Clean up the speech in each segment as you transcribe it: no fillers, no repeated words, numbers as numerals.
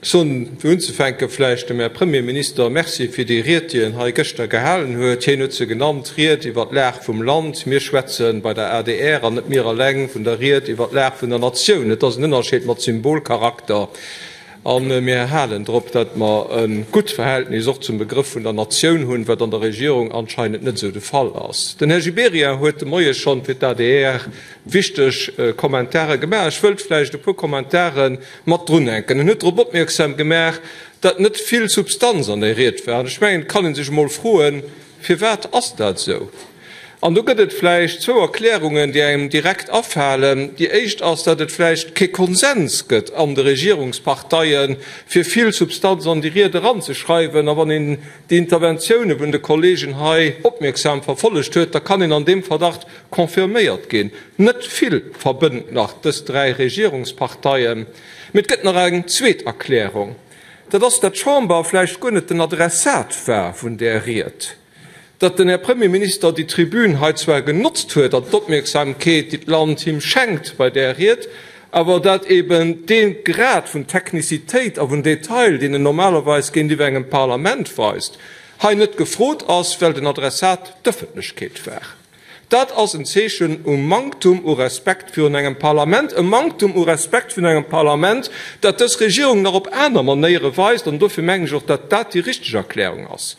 Ech soen, fir unzefänke vläicht dem Här Premierminister Merci fir déi Ried, déi en hei gëschter gehalen huet. Hien huet se genannt, Ried iwwer d'Lag vum Land. Mir schwätze bei der adr, an net mir eleng, vun der Ried iwwer d'Lag vun der Natioun. Et ass en Ënnerscheed mat Symbolcharakter. A mir halen drop, datt mer e gutt Verhältnis och zum Begrëff vun der Natioun hunn, wat an der Regierung anscheinend net esou de Fall ass. Den Här Gibéryen huet de Moie schonn fir d'ADR wichteg Kommentare gemaach. Ech wëllt vläicht e puer Kommentare mat drunhänken. En huet drop opmierksam gemaach, datt net vill Substanz an där Ried war. An ech mengen, et kann ee sech emol froen, Firwat ass dat esou? An do gëtt et vläicht zwou Erklärungen, déi engem direkt afalen. Déi éischt ass, datt et vläicht kee Konsens gëtt an de Regierungsparteien, fir vill Substanz an déi Ried eranzeschreiwen. A wann een déi Interventioune vun de Kollegen hei opmierksam verfollegt huet, da kann een an deem Verdacht confirméiert ginn. Net vill verbënnt nach dës 3 Regierungsparteien. Mee et gëtt nach eng zweet Erklärung, dat ass, datt d'Chamber vläicht guer net den Adressat war vun där Ried, datt den Här Premierminister déi Tribün hei zwar genotzt huet an d'Opmierksamkeet, déi d'Land him schenkt bei där Ried, awer datt eben dee Grad vun Technicitéit a vun Detail, deen en normalerweis géintiwwer engem Parlament weist, hei net gefrot ass, well den Adressat d'Ëffentlechkeet war. Dat ass en Zeechen u Manktum u Respekt virun engem Parlament, e Manktum u Respekt virun engem Parlament, dat dës Regierung nach op aner Manéiere weist. An dofir mengen ech och, datt dat déi richteg Erklärung ass.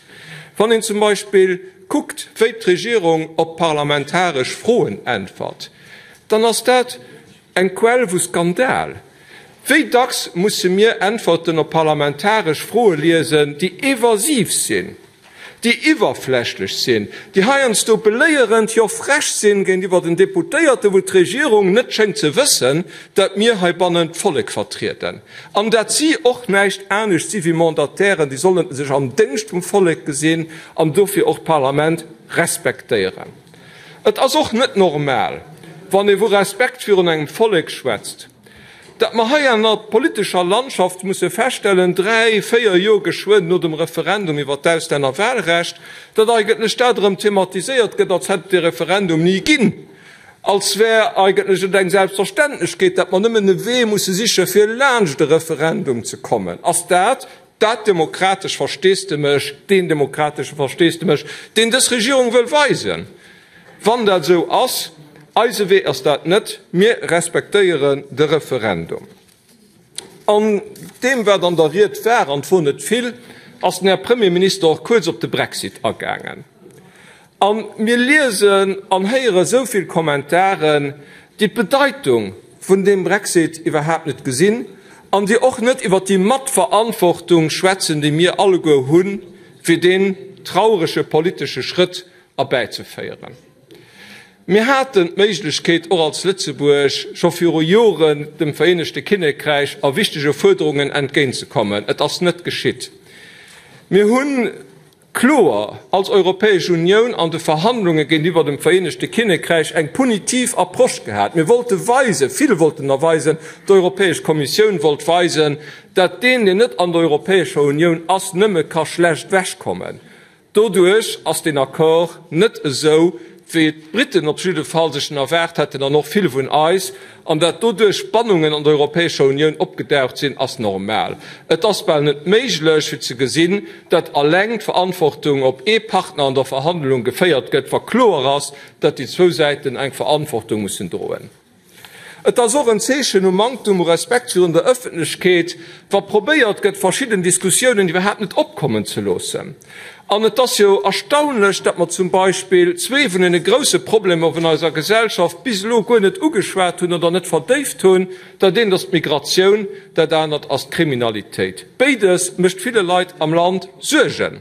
Wann een zum Beispill kuckt, wéi d'Regierung op parlamentaresch Froen äntwert, dann ass dat eng Quell vu Skandal. Wéi dacks musse mir Äntwerten op parlamentaresch Froe liesen, déi evasiv sinn, déi iwwerflächlech sinn, déi heiansdo beléierend, jo frech sinn géintiwwer den Deputéierten, wou d'Regierung net schéngt ze wëssen, dat mir heibannen d'Vollek vertrieden an dat si och näischt anescht si wéi Mandatairen, déi sollen sech am Déngscht vum Vollek gesinn an dofir och d'Parlament respektéieren. Et ass och net normal, wann ee vu Respekt virun engem Vollek schwätzt, Datt mer hei an der politescher Landschaft musse feststellen, 3, 4 Joer geschwënn no dem Referendum iwwer d'Auslännerwahlrecht, datt eigentlech dat erëm thematiséiert gëtt, als hätt et dee Referendum ni ginn, als wär eigentlech et eng Selbstverständlechkeet, datt mer nëmmen e Wee musse siche fir laanscht e Referendum ze kommen. Ass dat dat demokratesch Versteesdemech, deen demokratesche Versteesdemech, deen dës Regierung wëll weisen? Wann dat esou ass, eise Wee ass dat net, mir respektéieren de Referendum. An deem, wat an der Ried war, an et wor net vill, ass den Här Premierminister och kuerz op de Brexit agaangen. A mir liesen an héiere sou vill Kommentaren, déi d'Bedeitung vun deem Brexit iwwerhaapt net gesinn an déi och net iwwer déi Matverantwortung schwätzen, déi mir alleguer hunn, fir deen traurege politesche Schrëtt erbäizeféieren. Mir haten d'Méiglechkeet, och als Lëtzebuerg, scho viru Joren dem Vereenegte Kinnekräich a wichtege Fuerderungen entgéintzekommen. Et ass net geschitt. Mir hunn kloer als Europäesch Unioun an de Verhandlunge géintiwwer dem Vereenegte Kinnekräich eng punitiv Approche gehat. Mir wollte weisen, vill wollten erweisen, d'Europäesch Kommissioun wollt weisen, dat deen, deen net an der Europäescher Unioun ass, nëmme ka schlecht ewechkommen. Doduerch ass deen Accord net esou, wéi et d'Briten op jidde Fall sech en erwaart hätten an och vill vun eis. An dat doduerch Spannungen an der Europäescher Unioun opgedaucht sinn, ass normal. Et ass bal net méiglech, fir ze gesinn, dat alleng d'Verantwortung op ee Partner an der Verhandlung geféiert gëtt, wa kloer ass, dat déi zwou Säiten eng Verantwortung mussen droen. Et ass och en Zeechen u Manktum u Respekt virun der Ëffentlechkeet, wa probéiert gëtt, verschidden Diskussiounen iwwerhaapt net opkommen ze loossen. An et ass jo erstaunlech, datt mer zum Beispill zwee vun deene grousse Problemer vun eiser Gesellschaft bis elo guer net ugeschwat hunn oder net verdéift hunn. Dat eent ass d'Migratioun, dat anert ass d'Kriminalitéit. Béides mécht ville Leit am Land Suergen.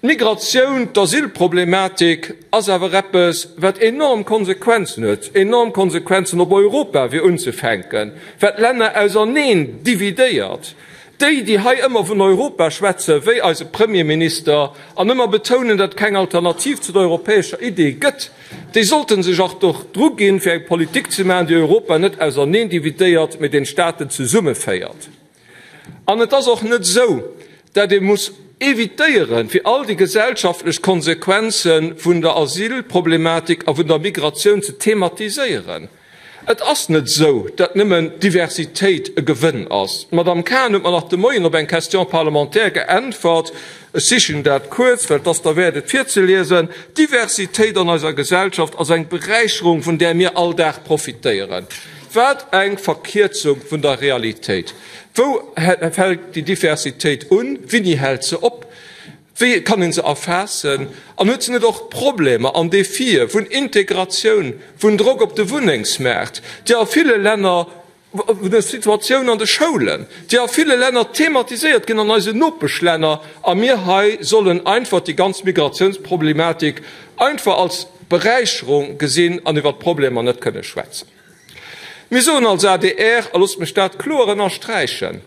D'Migratioun, d'Asylproblematik ass awer eppes, wat enorm Konsequenzen huet, enorm Konsequenzen op Europa, fir unzefänken, wat d'Länner auserneen dividéiert. Déi, déi hei ëmmer vun Europa schwätzen, wéi eise Premierminister, an ëmmer betounen, datt et keng Alternativ zu der europäescher Idee gëtt, déi sollte sech och doch druginn, fir eng Politik ze maachen, déi Europa net auserneen dividéiert, mee deen d'Staaten zesummeféiert. An et ass och net esou, dat ee muss evitéieren, fir all déi gesellschaftlech Konsequenze vun der Asylproblematik a vun der Migratioun ze thematiséieren. Et ass net esou, datt nëmmen d'Diversitéit e Gewënn ass. D'Madame Cahen huet mer nach de Moien op eng Question parlementaire geäntwert, ech sichen dat kuerz, well et ass derwäert et virzeliesen, D'Diversitéit an eiser Gesellschaft ass eng Beräicherung, vun där mir all Dag profitéieren. Wat eng Verkierzung vun der Realitéit! Wou fält déi Diversitéit un? Wéini hält se op? Wéi kann een se erfaassen? An huet se net och Problemer an Defië vun Integratioun, vun Drock op de Wunnengsmaart, déi a ville Länner, vun der Situatioun an de Schoulen, déi a ville Länner thematiséiert ginn, an eisen Nopeschlänner, a mir hei sollen einfach déi ganz Migratiounsproblematik einfach als Beräicherung gesinn an iwwer d'Problemer net kënne schwätzen? Mir soen als adr, a loosst mech dat kloer ënnersträichen,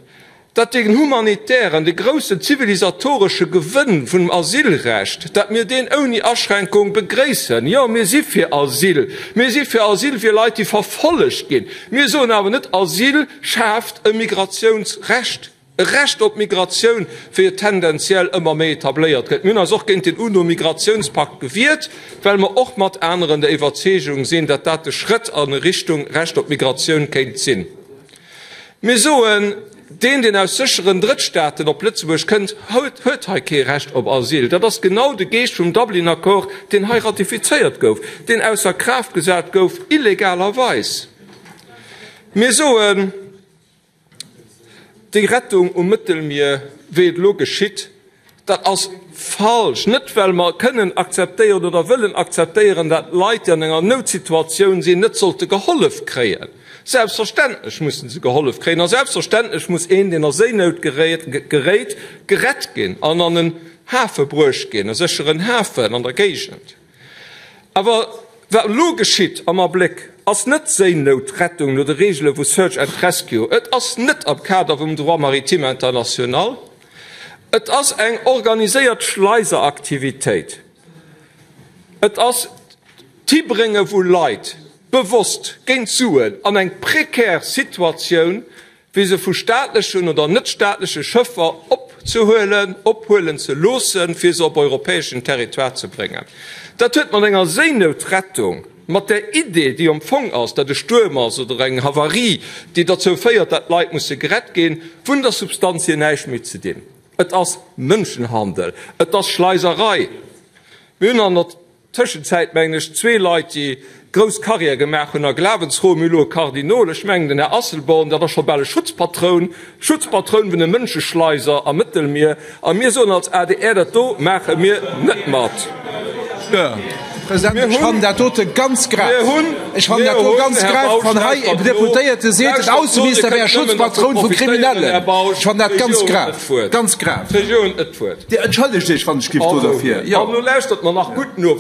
datt deen humanitären, dee groussen zivilisatoresche Gewënn vun dem Asylrecht, datt mir deen ouni Aschränkung begréissen. Jo, mir si fir Asyl. Mir si fir Asyl fir Leit, déi verfollegt ginn. Mir soen awer net, Asyl schaaft e Migratiounsrecht, e Recht op Migratioun, wéi et tendenziell ëmmer méi etabléiert gëtt. Mir hunn eis och géint den UNO-Migrationspakt gewiert, well mer och mat aneren der Iwwerzeegung sinn, datt dat e Schrëtt a Richtung Recht op Migratioun kéint sinn. Mir soen, deen, deen aus sécheren Drëttstaaten op Lëtzebuerg kënnt, huet hei kee Recht op Asyl. Dat ass genau de Geescht vum Dublin-Accord, deen hei ratifizéiert gouf, deen ausser Kraaft gesat gouf, illegalerweis. Mir soen, déi Rettung um Mëttelmier, wéi et elo geschitt, Dat ass falsch, net well mer kënnen akzeptéieren oder wëllen akzeptéieren, dat Leit, déi an enger Noutsituatioun sinn, net sollte gehollef kréien. Selbstverständlech mussen se gehollef kréien a selbstverständlech muss een, deen a Séinout geréit, gerett ginn an an en Hafe bruecht ginn, e sécheren Hafen an der Géigend. Awer wat elo geschitt am Abléck, ass net Séinoutrettung no de Reegele vu Search and Rescue, et ass net am Kader vum Droit maritime international, Et ass eng organiséiert Schleiseraktivitéit. Et ass d'Hibrénge vu Leit, bewosst géint Suen, an eng prekär Situatioun, fir se vu staatlechen oder net-staatleche Schëffer opzehuelen, ophuelen ze loossen, fir se op europäeschen Territoire ze bréngen. Dat huet mat enger Séinoutrettung Mat där Idee, déi am Fong ass, datt e Stuerm ass oder eng Havarie, déi derzou féiert, datt Leit musse gerett ginn, vun der Substanz hier näischt méi ze dinn. Et ass Mënschenhandel, et ass Schleiserei. Mir hunn an der Tëschenzäit, mengen ech, zwee Leit, déi grouss Carrière gemaach hunn a Glawensfroen. Mir hu elo e Kardinol, ech mengen den Här Asselborn, dat ass scho bal e Schutzpatroun, Schutzpatroun vun de Mënscheschleiser am Mëttelmier. A mir soen als adr, dat do maache mir net mat. Här President, ech fannen dat dote ganz grav. Ech fannen dat do ganz grav, wann hei e Deputéierte seet, den Ausseminister wär e Schutzpatroun vu Kriminellen. Ech fannen dat ganz grav, ganz grav. Dir entschëllegt Iech, wann ech giff do derfir. Jo.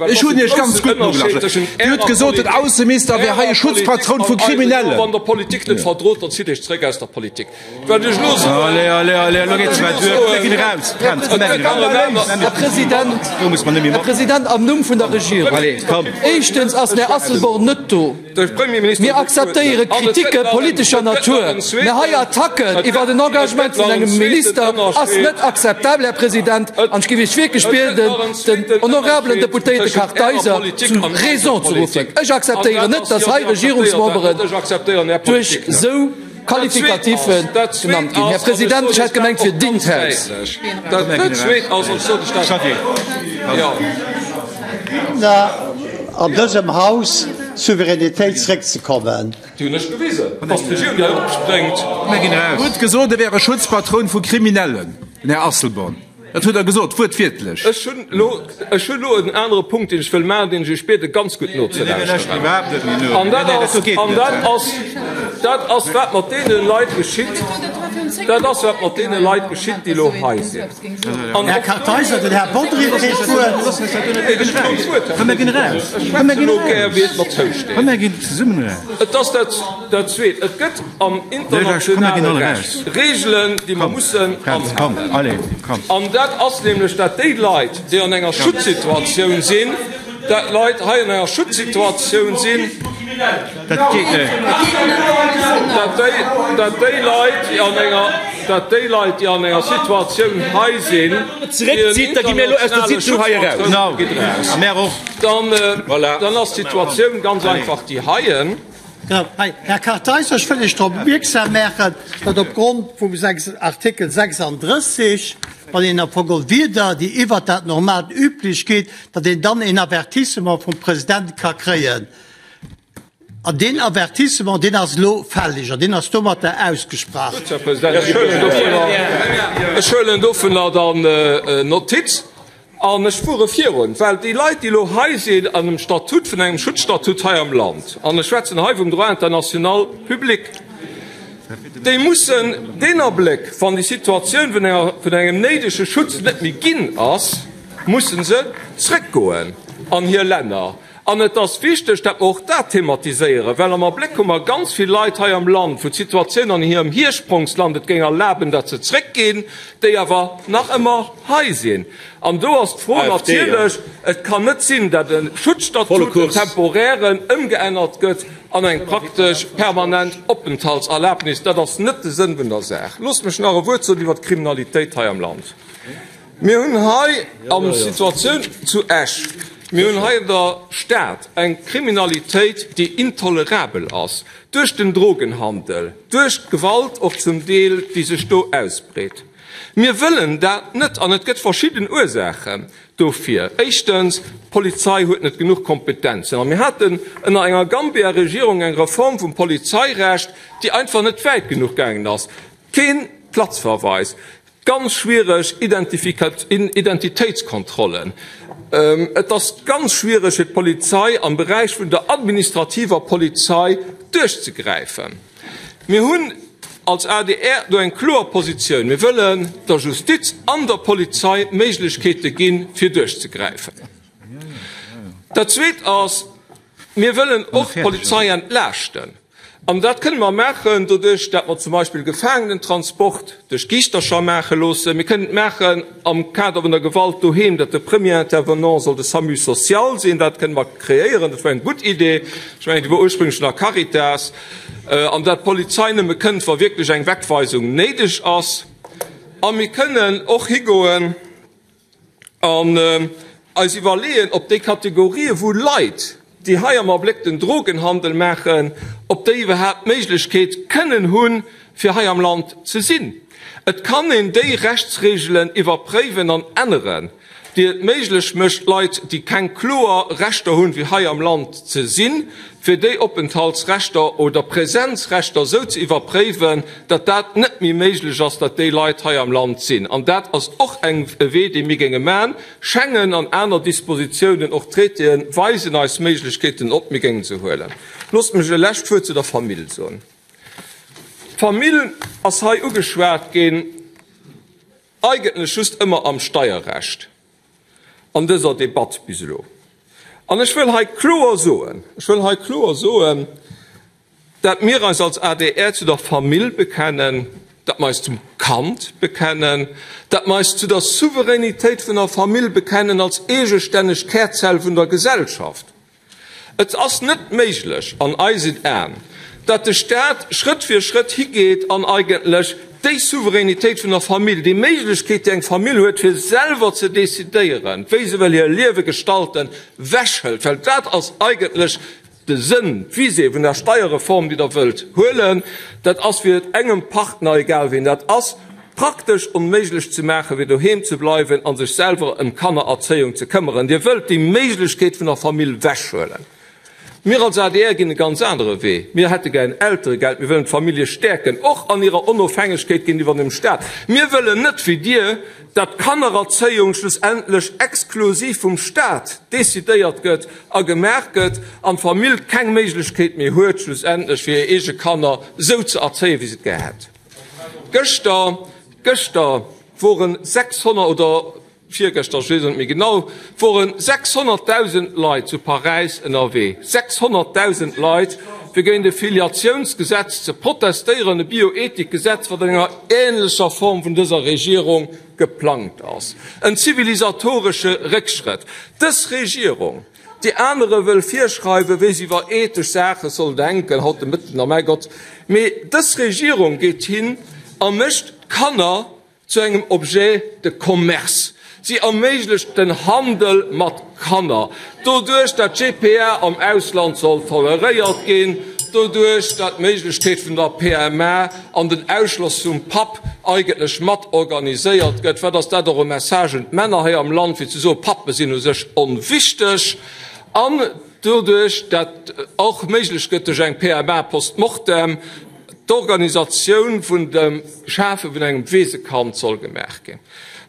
Ech hunn Iech ganz gutt nogelauschtert. Dir hutt gesot, den Ausseminister wär hei e Schutzpatroun vu Kriminellen. Här President, am Numm vun der Regierung, éischtens ass den Här Asselborn net do. Mir akzeptéiere Kriticke politescher Natur, mä hei Attacken iwwert en Engagement vun engem Minister ass net akzeptabel, Här President. An ech géif Iech wierklech bieden, den honorabelen Deputéierte Kartheiser zu Raison ze ruffen. Ech akzeptéieren net, datt hei Regierungsmemberen duerch esou Qualifikatiffen genannt ginn. Här President, ech hat gemengt, fir dingt Haus. An dësem Haus Souveränitéit zréckzekommen. Hutt gesot, e wär e Schutzpatroun vu Kriminellen, den Här Asselborn. Dat huet Der gesot, wuertwiertlech. Ech hunn elo, ech hunn elo en anere Punkt, deen ech wëll maachen, deen ech Iech biede ganz gutt nozelauschteren. An dat ass, an dat ass, dat ass, wat mat deene Leit geschitt, dat ass, wat mat deene Leit geschitt, déi elo hei sinn. An Här Kartheiser, den Här Bodry kritt d'Wuert. Ech krut d'Wuert, Här President. Ech schwätzen elo gär, wéi et mer zousteet. Et ass dat, dat Zweet, et gëtt am internationale Recht Regeln, déi mer mussen anhalen. An dat ass nämlech, dat déi Leit, déi an enger Schutzsituatioun sinn, dat Leit hei an enger Schutzsituatioun sinn, dat déi Leit, déi an enger, dat déi Leit, déi an enger Situatioun hei sinn, déi en internationale Schutzpatroun, dann ass d'Situatioun ganz einfach déi heien. Genau, hei, Här Kartheiser, ech wëll Iech drop opmierksam maachen, datt opgrond vum Artikel 36, wann een am Fong geholl Wierder, déi iwwert dat normaalt Üblich geet, datt een dann een Avertissement vum President ka kréien. An deen Avertissement, deen ass elo fällig an deen ass domatter ausgesprach. Gutt, Här President, ech huelen dovunner dann Notiz. An ech fuere virun, well déi Leit, déi elo hei sinn an dem Statut vun engem Schutzstatut hei am Land, an ech schwätzen hei vum Droit international public, déi mussen deen Abléck, wann déi Situatioun vun enger, vun engem néidege Schutz net méi ginn ass, musse se zrëckgoen an hir Länner. An et ass wichteg, dat mer och dat thematiséieren, well am Abléck hu mer ganz vill Leit hei am Land, wou d'Situatioun an hirem Hiersprongsland et géing erlaben, datt se zréckginn, déi awer nach ëmmer hei sinn. An do ass d'Fro natierlech, Et kann net sinn, datt e Schutzstatut, en temporären, ëmgeännert gëtt an eng praktesch permanent Openthaltserlabnis. Dat ass net de Sënn vun der Saach. Loosst mech nach e Wuert soen iwwert d'Kriminalitéit hei am Land. Mir hunn hei am Situatioun zu Esch, mir hunn hei an der Stad eng Kriminalitéit, déi intolerabel ass, duerch den Drogenhandel, duerch d'Gewalt och zum Deel, déi sech do ausbreet. Mir wëllen dat net an et gëtt verschidden Ursaachen dofir. Éischtens, d'Polizei huet net genuch Kompetenzen a mir haten ënner enger Gambia-Regierung eng Reform vum Polizeirecht, déi einfach net wäit genuch gaangen ass. Kee Platzverweis, Ganz schwiereg Identitéitskontrollen. Et ass ganz schwiereg fir d'Polizei am Beräich vun der administrativer Polizei duerchzegräifen. Mir hunn als adr do eng kloer Positioun. Mir wëllen der Justiz an der Polizei Méiglechkeete ginn, fir duerchzegräifen. Dat Zweet ass, Mir wëllen och d'Polizei entlaaschten. An dat kënne mer maachen doduerch, dat mer zum Beispill Gefaangenentransport duerch Giischtercher maache loossen. Mir kënnen et maachen am Kader vun der Gewalt doheem, dat de Premier intervenant soll de SAMU social sinn. Dat kënne mer kreéieren. Dat war eng gutt Idee. Ech mengen, déi wor ursprünglech vun der Caritas. An dat d'Polizei nëmme kënnt, wa wierklech eng Wegweisung néideg ass. A mir kënnen och higoen. An eis iwwerleeën, ob déi Kategorië vu Leit, déi hei am Abléck den Drogenhandel maachen, ob déi iwwerhaapt d'Méiglechkeet kënnen hunn, fir hei am Land ze sinn. Et kann een déi Rechtsregelen iwwerpréiwen an änneren, déi et méiglech mécht, Leit, déi keng kloer Rechter hunn, fir hei am Land ze sinn, fir déi Openthaltsrechter oder Präsenzrechter esou ze iwwerpréiwen, datt dat net méi méiglech ass, datt déi Leit hei am Land sinn. An dat ass och eng e Wee, dee mir géinge maachen. Schengen an aner Dispositiounen, och Traitéen, weisen eis Méiglechkeeten op, mir géinge se huelen. Loosst mech e lescht Wuert zu der Famill soen. D'Famill ass hei ugeschwat ginn, eigentlech just ëmmer am Steierrecht. an dëser Debatt bis elo. An ech wëll hei kloer soen, ech wëll hei kloer soen, dat mir eis als adr zu der Famill bekennen, dat mer eis zum Kand bekennen, dat mer eis zu der Souveränitéit vun der Famill bekennen als eegestänneg Kärzell vun der Gesellschaft. Et ass net méiglech an eisen Aen, datt de Stat Schrëtt fir Schrëtt higeet an eigentlech déi Souveränitéit vun der Famill, déi Méiglechkeet, déi eng Famill huet, fir selwer ze decidéieren, wéi se wëll hir Liewe gestalten, wechhëlt. Well dat ass eigentlech de Sënn, d'Visée vun der Steierreform, déi Der wëllt huelen. Dat ass, fir et engem Partner, egal wien dat ass, praktesch onméiglech ze maachen, fir doheem ze bleiwen a sech selwer ëm d'Kannererzéiung ze këmmeren. Dir wëllt déi Méiglechkeet vun der Famill wechhuelen. Mir als adr ginn e ganz anere Wee. Mir hätte gär en Elteregeld. Mir wëllen d'Famillje stäerken, och an hirer Onofhängegkeet géintiwwer dem Staat. Mir wëllen net, wéi Dir, dat d'Kannererzéiung schlussendlech exklusiv vum Staat decidéiert gëtt a gemaach gëtt an d'Famill keng Méiglechkeet méi huet, schlussendlech fir hir eege Kanner esou ze erzéien, wéi se et gär hätt. Gëschter, gëschter woren 600, oder virgëschter, ech weess et net méi genau, woren 600.000 Leit zu Paräis ënnerwee, 600.000 Leit, fir géint e Filiatiounsgesetz ze protestéieren, e Bioethikgesetz, wat an enger ähnlecher Form vun dëser Regierung geplangt ass. En zivilisatoresche Réckschrëtt. Dës Regierung Déi anere wëll virschreiwen, wéi se iwwer ethesch Saache soll denken, haut de Mëtten, a mäi Gott, mee dës Regierung geet hin a mécht d'Kanner zu engem Objet de commerce. Si erméiglecht den Handel mat Kanner, doduerch dat d'GPA am Ausland soll toleréiert ginn. doduerch, dat d'Méiglechkeet vun der PMA an den Ausschloss vum Papp eigentlech mat organiséiert gëtt. Wat ass dat och e Message un d'Männer hei am Land, fir ze soen, Pappe sinn u sech onwichteg. An doduerch, dat och méiglech gëtt duerch eng PMA post mortem, d'Organisatioun vun dem Schafe vun engem Weesekand soll gemaach ginn.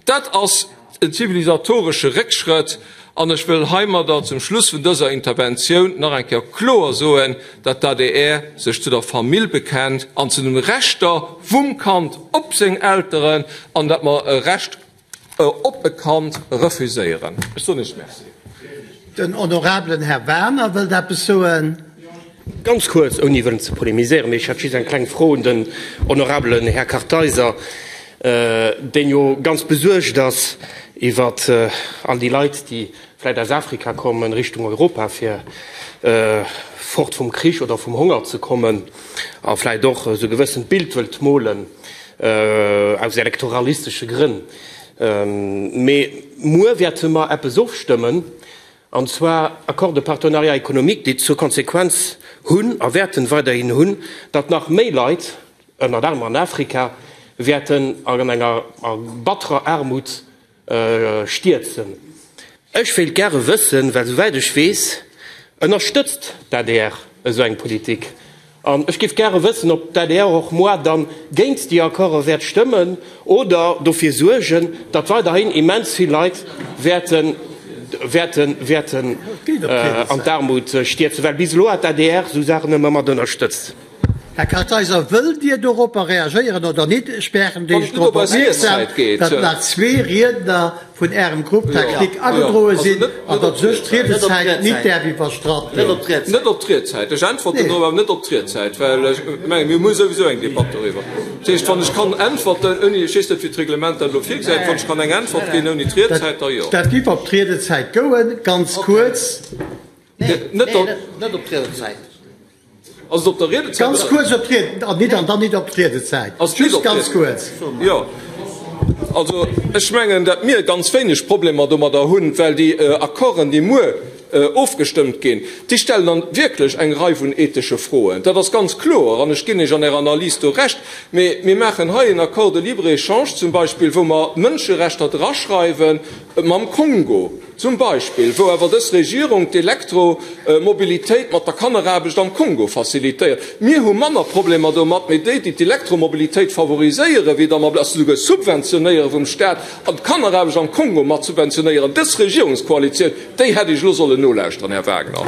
Dat ass en zivilisatoresche Réckschrëtt an ech wëll heimadder zum Schluss vun dëser Interventioun nach eng Kéier kloer soen, dat d'ADR sech zu der Famill bekennt an zu den Rechter vum Kand op seng Elteren an dat mer e Recht op e Kand refuséieren. Ech soen Iech Merci. Den honorabelen Här Werner wëllt eppes soen. Ganz kuerz, ouni wëllen ze polemiséieren, mee ech hätt just eng kleng Fro un den honorabelen Här Kartheiser, deen jo ganz besuergt ass iwwer all déi Leit, déi vläicht aus Afrika kommen, Richtung Europa, fir fort vum Krich oder vum Honger ze kommen, a vläicht och esou e gewëssent Bild wëllt molen, aus elektoralistesche Grënn. Mee muer wäerte mer eppes ofstëmmen, an zwar Accords de partenariat économique, déi zur Konsequenz hunn a wäerten weiderhin hunn, datt nach méi Leit, ënnert anerem an Afrika, wäerten an enger batterer Aarmut stierzen. Ech wéilt gäre wëssen, well souwäit ech weess, ënnerstëtzt d'ADR esou eng Politik. An ech géif gäre wëssen, ob d'ADR och moar dann géint déi Accorde wäert stëmmen oder dofir suergen, datt weiderhin immens vill Leit wäerten, wäerten, wäerten an d'Aarmut stierzen, well bis elo hat d'ADR esou Saachen ëmmer mat ënnerstëtzt. Här Kartheiser, wëllt Dir doropper reagéieren oder nit? Ech maachen Iech drop opmierksam, datt nach zwee Riedner vun Ärem Groupe tactique agedroe sinn an datt sech d'Riedezäit nit däerf iwwerschratt ginn. Net op d'Riedzäit. Ech äntwerten drop, awer net op d'Riedzäit, well ech mengen, mir hu souwisou eng Debatt doriwwer. Dat heescht, wann ech kann äntwerten ouni, ech weess net, wéi d'Reglement dat elo virgesäit, wann ech kann eng Äntwert ginn ouni d'Riedzäit, da jo. Dat giff op d'Riedezäit goen. Ganz kuerz. Net op d'Riedezäit. Ass et op der Riedezäit? Ganz kuerz op d'Ried, an nit, an dann nit op d'Riedezäit. Just ganz kuerz. Jo, also ech mengen, datt mir ganz wéineg Problemer domadder hunn, well déi Accorden, déi muer ofgestëmmt ginn, déi stellen dann wierklech eng Rei vun ethesche Froen. Dat ass ganz kloer an ech ginn Iech an Ärer Analys do Recht. Mee mir maachen hei en Accord de libre-échange zum Beispill, wou mer Mënscherechter draschreiwen mam Kongo. Zum Beispill, wou awer dës Regierung d'Elektromobilitéit mat der Kanneraarbecht am Kongo facilitéiert. Mir hu manner Problemer domat, mee déi, déi d'Elektromobilitéit favoriséieren, wéi der mat, souguer subventionéiere vum Staat an d'Kanneraarbecht am Kongo mat subventionéieren, dës Regierungskoalitioun, déi hätt Iech elo sollen nolauschteren, Här Wagner.